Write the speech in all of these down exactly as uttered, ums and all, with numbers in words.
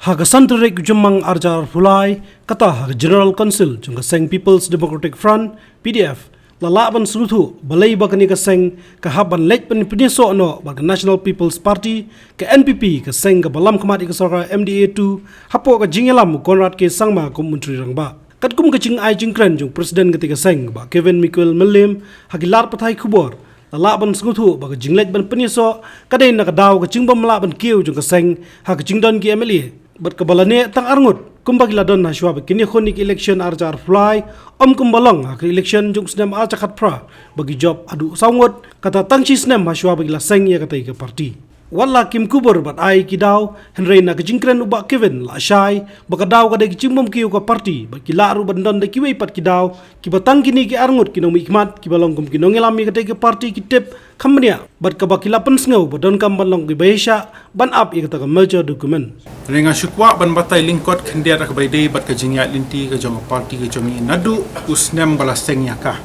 Ha ka san tarik u Jymmang arhajar arphew lai, kata ha ka General Council jong ka seng People's Democratic Front, P D F, la lah ban sngewthuh balei ba kane ka seng ka hap ban leit ban pyniasoh noh bad ka National People's Party, ka N P P, ka seng kaba lam khmat ïa ka sorkar M D A two, hapoh ka jingïalam u Conrad K Sangma kum u Myntri Rangbah. Katkum ka jingai jingkren jong u President katei ka seng, Bah Kevin Michael Mylliem, ha ki lad pathai khubor, la lah ban sngewthuh ba ka jingleit ban pyniasoh ka dei na ka daw ka jingbym lah ban kiew jong ka seng ha ka jingdon ki M L A, bad kaba la neh tang arngut kumba ki la don hashwa ba kin ïakhun ïa ka election arhajar arphew lai, ym kumba long ha ka election jong u snem arhajar khatphra ba ki jop haduh saw ngut, kata tang shi snem hashwa ba ki la seng ïa katei ka party. Wat la kim kubur bad ai ki daw, hynrei na ka jingkren u Bah Kevin la shai ba ka daw ka dei ka jingbym kiew ka party, bad ki lah ruh ban don da kiwei pat ki daw kiba tang kine ki arngut ki nongmihkhmat kiba long kum ki nongïalam ïa katei ka party ki tip kham bniah, bad kaba ki la pynsngew ba donkam ban long kiba ïaishah ban ap ïa kata ka merger document. Hynrei nga shu kwah ban batai lyngkot khyndiat ha kaba ïadei bad ka jingïaid lynti ka jong ka party ka jong ngi naduh u snem ba la seng ïa ka.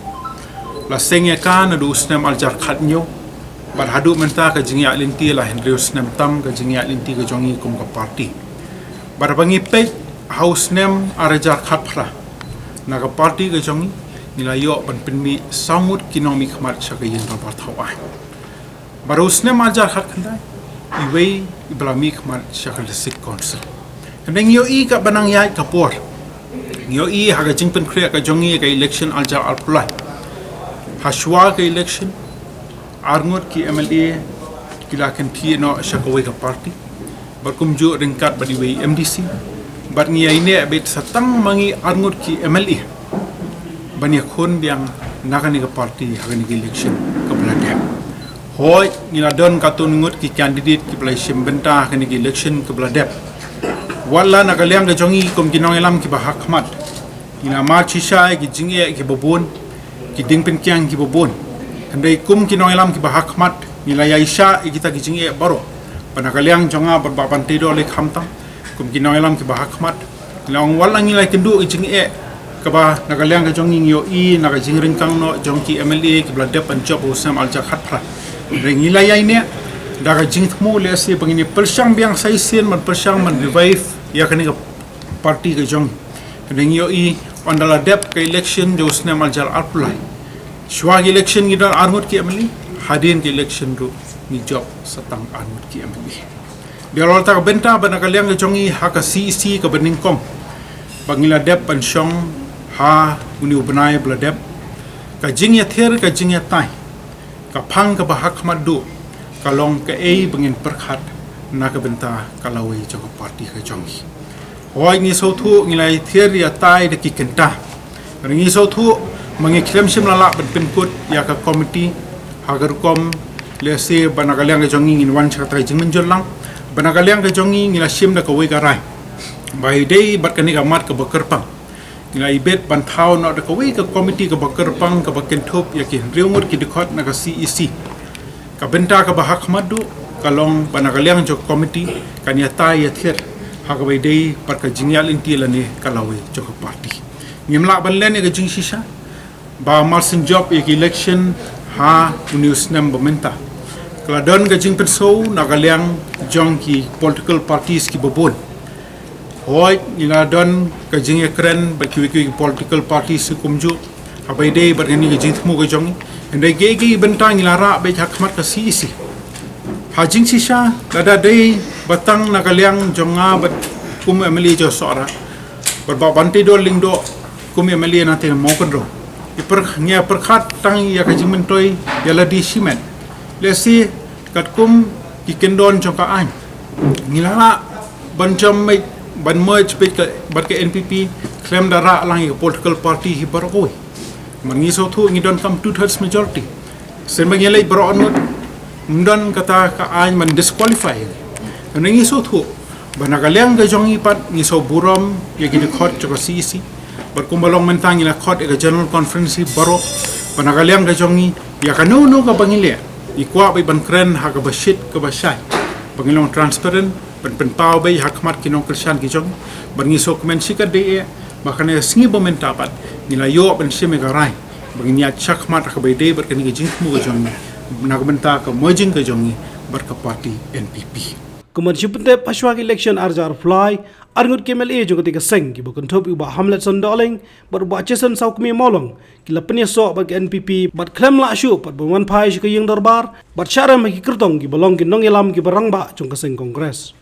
La seng ïa ka naduh u snem arhajar khathynñiew, bad haduh mynta ka jingïaid lynti la hynriew snem tam ka jingïaid lynti ka jong ngi kum ka party. Bad haba ngi peit ha u snem arhajar khatphra, na ka party ka jong ngi, ngi la ïoh ban pynmih saw ngut ki nongmihkhmat sha ka ïing dorbar thaw aiñ. Bad ha u snem arhajar khatkhyndai, iwei iba la mihkhmat sha ka District Council. Hynrei ngi ïohi katba nang ïaid ka por, ngi ïohi ha ka jingpynkhreh ka jong ngi ïa ka election arhajar arphew lai, hashwa ka election, arngut ki M L A ki la kynthih noh sha kawei ka party, bad kumjuh ryngkat bad iwei i M D C, bad ngi ïaineh beit sa tang ma ngi arngut ki M L A ban ïakhun biang na kane ka party ha kane ka election kaba la dep. Hooid, ngi la don katto ngut ki candidate kiba la shim bynta ha kane ka election kaba la dep. Wat la na ka liang ka jong ngi kum ki nongïalam kiba hakhmat, ngi la mad shisha ïa ki jingeh kiba bun, ki diengpyngkiang kiba bun. Hynrei kum ki nongïalam kiba hakhmat, ngi la ïaishah ïa kita ki jingeh baroh. Bad na ka liang jong nga bad Bah Banteidor lei khamtam, kum ki nongïalam kiba hakhmat, ngi la ong wat la ngi la ïakynduh ïa ka jingeh kaba na ka liang ka jong ngi ngi ïohi na ka jingryngkang noh jong ki M L A kiba la dep ban jop ha u snem arhajar khatphra. Hynrei ngi la ïaineh da ka jingthmu lehse ba ngin ïa pyrshang biang sa shisien ban pyrshang ban revive ïa kane ka party ka jong ngi. Hynrei ngi ïohi ynda la dep ka election jong u snem arhajar arphew lai, shuwa ka election ngi don arngut ki M L A, hadien ka election ruh ngi jop sa tang arngut ki M L A. Biang la kata ka bynta ba na ka liang ka jong ngi ha ka C E C kaba nyngkong, ba ngi la dep ban shong ha une u bnai ba la dep, ka jingïathir ka jingïatai, ka phang kaba hakhmat duh ka long kaei ba ngin pyrkhat na ka bynta ka lawei jong ka party ka jong ngi. Hooid, ngi sngewthuh ngi la ïathir ïatai da ki kynta. Hynrei ngi sngewthuh ma ngi khlem shym la lah ban pynkut ïa ka komiti ha ka rukom lehse ba na ka liang ka jong ngi ngin wan sha kata ka jingmynjur lang. Ba na ka liang ka jong ngi ngi la shim da kawei ka rai ba ïadei bad kane ka mat kaba kyrpang, ngi la ibit ban thaw noh da kawei ka komiti kaba kyrpang kaba kynthup ïa ki hynriew ngut ki dkhot na ka C E C. Ka bynta kaba hakhmat duh ka long ba na ka liang jong ka komiti kan ïatai ïathir ha kaba ïadei bad ka jingïaid lynti lane ka lawei jong ka party. Ngim lah ban len ïa ka jingshisha ba mar shen jop ïa ka election ha une u snem ba mynta, ka la don ka jingpynsaw na ka liang jong ki political parties kiba bun. Hooid, ngi la don ka jingïakren bad kiwei kiwei ki political parties kumjuh ha kaba ïadei bad kane ka jingthmu ka jong ngi. Hynrei kaei kaei bynta ngi la rah beit ha khmat ka C E C. Ha jingshisha, lada dei ba tang na ka liang jong nga bad kum M L A jong Sohra bad Bah Banteidor Lyngdoh kum M L A na teng Mawkynrew, ngi pyrkhat tang ïa ka jingmyntoi ïa lade shimet. Lehse katkum ki kyndon jong ka aiñ, ngi la lah ban jam beit, ban merge beit ka, bad ka N P P, khlem da rah lang ïa ka political party hi baroh kawei. Namar ngi sngewthuh ngi donkam two thirds majority. Shen ba ngi leit baroh arngut, ym don kata ka aiñ ban disqualify. Hynrei ngi sngewthuh ba na ka liang ka jong ngi pat ngi sngewburom ïa ki dkhot jong ka C E C. Bad kumba long mynta ngi la khot ïa ka General Conference hi baroh ba na ka liang ka jong ngi ïa kano kano kaba ngi leh, ngi kwah beit ban kren ha kaba shit kaba shai, ba ngin long transparent, ban pynpaw beit ha khmat ki nongkyrshan ki jong ngi. Bad ngi sngewkmen shikatdei eh ba kane ka sngi ba mynta pat ngi la ïoh ban shim ïa ka rai ba ngin ïaid shakhmat ha kaba ïadei bad kane ka jingthmu ka jong ngi na ka bynta ka merging ka jong ngi bad ka party N P P. Kumban shu pyntip hashwa ka election ar hajar arphew lai, arngut ki M L A jong katei ka seng kiba kynthup ïa u Bah Hamletson Dohling bad u Bah Jason Sawkmie Mawlong ki la pynïasoh bad ka N P P bad khlem lah shuh pat ban wan phai sha ka ïing dorbar bad shah rem ha ki kyrtong kiba long ki nongïalam kiba rangbah jong ka seng Congress.